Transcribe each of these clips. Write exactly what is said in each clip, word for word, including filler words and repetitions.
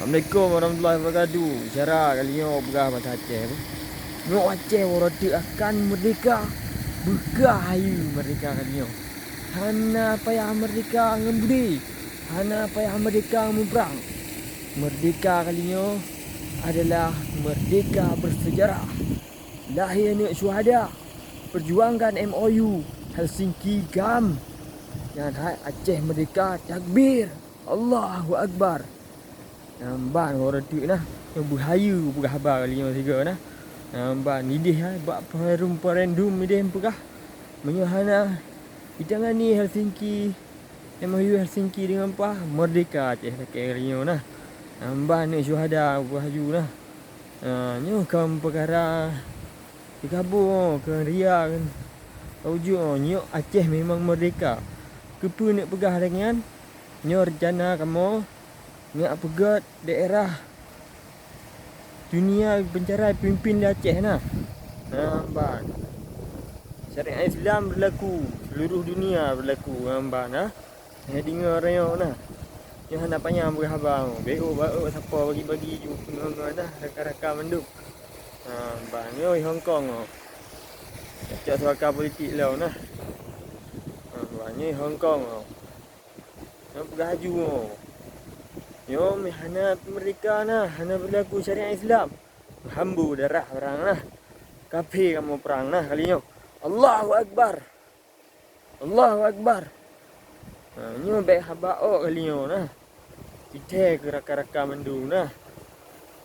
Assalamualaikum warahmatullahi wabarakatuh. Syedara, kali nyoe peugah basa Aceh. Nyoe Aceh uroe teuk akan merdeka. Beukah hayeue merdeka kali nyoe. Hana payah merdeka ngon beudé. Hana payah merdeka ngon muprang. Merdeka kali nyoe adalah merdeka bersejarah. Lahé aneuk syuhada. Perjuangkan M O U Helsinki, GAM. Nyan hai Aceh merdeka, takbir. Allahu Akbar. Nyan ban uroe teuk nah, nyang beuhayeue peugah haba kali nyoe sigoe nah. Nyan ban idéh hai bak referendum idéh peugah, meunyoe hana ditangani Helsinki, M O U Helsinki deungon paih, merdeka Aceh lakée kali nyoe nah. Nyan ban aneuk syuhada beuhaju nah. Ha, nyoe kon peukara Teugabong keu ria kan. Ujong nyoe Aceh memang merdeka. Keupeue neuk peugah lagée nyan? Nyoe rencana kamoe neuk peugét daerah dunia peucara pimpin di Aceh na. Nyan ban. Syariat Islam berlaku, seluruh dunia berlaku, nyan ban, ha. Hai deungoe rayeuk na. Nyoe hana panyang beuhaba. Beu baru sapo bagi-bagi ju ngon-ngon na raka-raka mandum. Ha, bah nyoe Hong Kong oh. Cocok suaka politik lom na. Ha, bah nyoe Hong Kong oh. Nyoe peugah aju oh. Nyoe meuh hana merdeka na, hana berlaku syariat Islam. Hambu darah orang na. Kafé kamoe perang na kali nyoe. Allahu Akbar. Allahu Akbar. Ha, nyoe bék haba ôk kali nyoe na. Pidai keu raka-raka mandum na.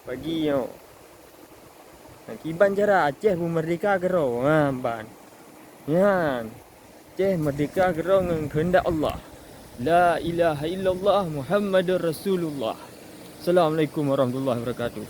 Pagi nyoe. Ha, kiban cara Aceh beumerdeka keudroe. Ha, ban. Nyan. Aceh merdeka keudroe ngon keuheundak Allah. La ilaha illallah Muhammadur Rasulullah. Assalamualaikum warahmatullahi wabarakatuh.